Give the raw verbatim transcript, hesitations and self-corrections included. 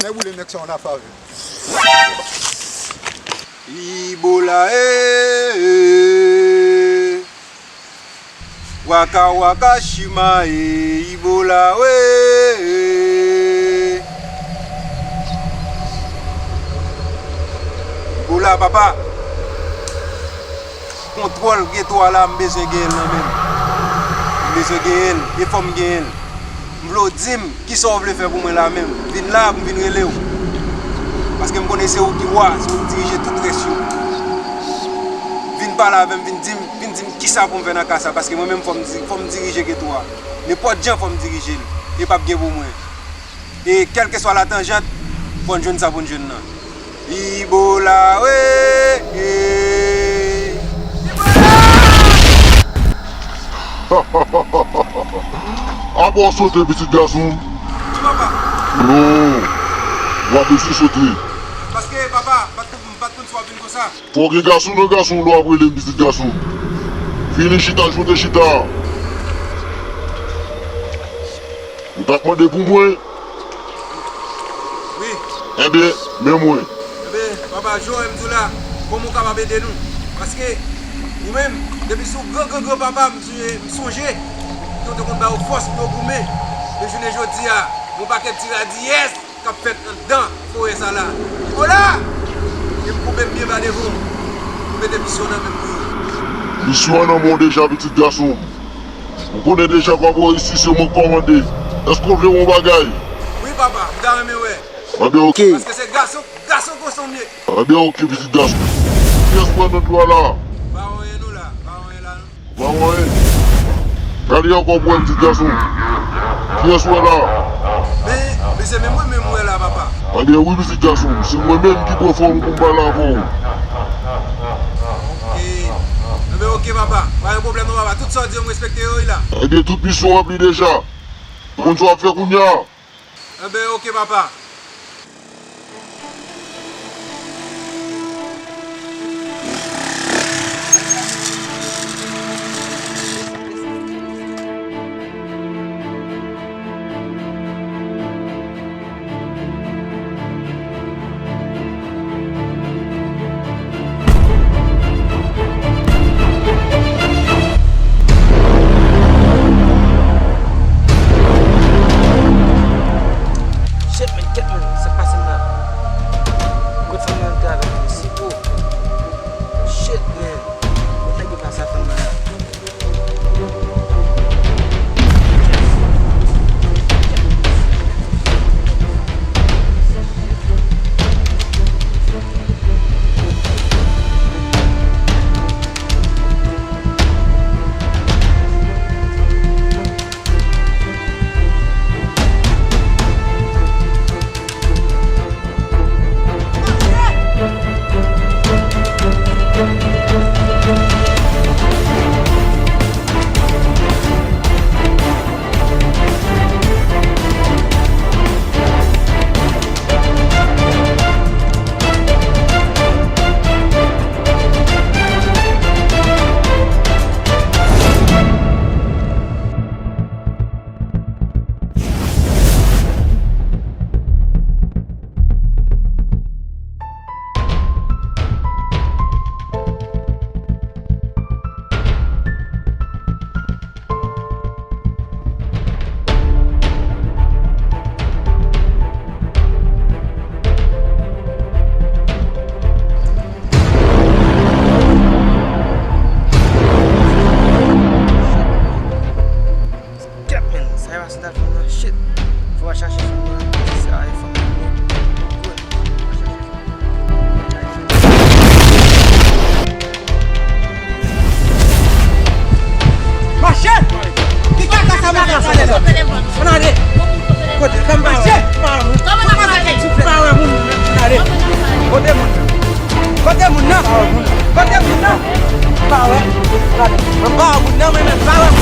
Nèg boule nèg sa yon afè avè l. Ibola, eh, eh. Waka waka chima, eh, Ibola, we, eh. Ibola, papa. Kontwòl geto a la, m bezwen genyen l nan men m. M bezwen genyen l, e fò m genyen l. M vle w di m kisa w vle fè pou mwen la menm. Vin la, m vin rele w. Paske m konnen se ou ki wa, se ou ki dirije tout rès yo. Vin pale avè m, vin di m, vin di m kisa pou m fè nan ka sa, paske mwen menm fò m di, fò m dirije geto a. Nenpòt jan fò m dirije l. E p ap gen pou mwen. E kèlkeswa latanjant, fò n jwenn sa pou n jwenn nan. Ibola, we, eh. Apa w sote, pitit gason m? Wi, papa. Oh, w ap osi sote. Paske, papa, m pa t konn, m pa t konn si w ap vin konsa. Fò w gen gason nan gason w lè w ap rele m pitit gason m. Vini chita, joute chita. Ou t ap mande pou mwen? Wi. Ebyen, men mwen. Ebyen, papa, jan m di w la, kòman w kapab ede nou? Paske, ou menm, depi sou gran, gran, gran papa, m sonje, m sonje ke w te konn ba yo fòs pou yo goumen. Men jounen jodi a, yon pakèt ti radiyès k ap fèt anndan forè sa la. Ibola! E m koube m byen ba devan w. M mete misyon nan men m pou yo. Misyon an nan men w deja, pitit gason m. Ou konnen deja kòman isit se mwen k kòmande. Èske w vle wè yon bagay? Wi, papa, m ta renmen wè. Anben, oke. Paske se gason, gason konsa w ye. Anben, oke, pitit gason. Kiyès wè nan dlo a la? Pa wè anyen non la, pa wè anyen la non. Pa wè anyen. Gade ankò pou wè, pitit gason. Kiyès wè la? Men, men se menm mwen menm wè la, papa. Anben wi, pitit gason, se mwen menm ki pran fòm pou m pale avè w. Oke. Anben, oke, papa. Pa gen pwoblèm non, papa. Tout sa w di yo, m respekte yo, wi, la. Anben, tout misyon ranpli deja. Ou konn sa w ap fè kounye a? Anben, oke, papa. Shit, man, kèt, man, sa k pase m la? Kot fanm nan te avè m, si gwo. Shit, man. Kot nèg yo pase a fanm nan la? Kèt, man, sa e pa sandal fanm nan, shit. Fò w al chache fanm nan, se sa e fanm nan. Mache! Ki kaka sa madan sa ye la? Ann ale! Kote? Ban m pale. Mache! Ban m pale, souple. Pa wè moun nan. Ann ale! Kote moun nan? Kote moun nan? Kote moun nan? Pa wè. Ann ale. Ban m pale moun nan, mwen menm pa wè.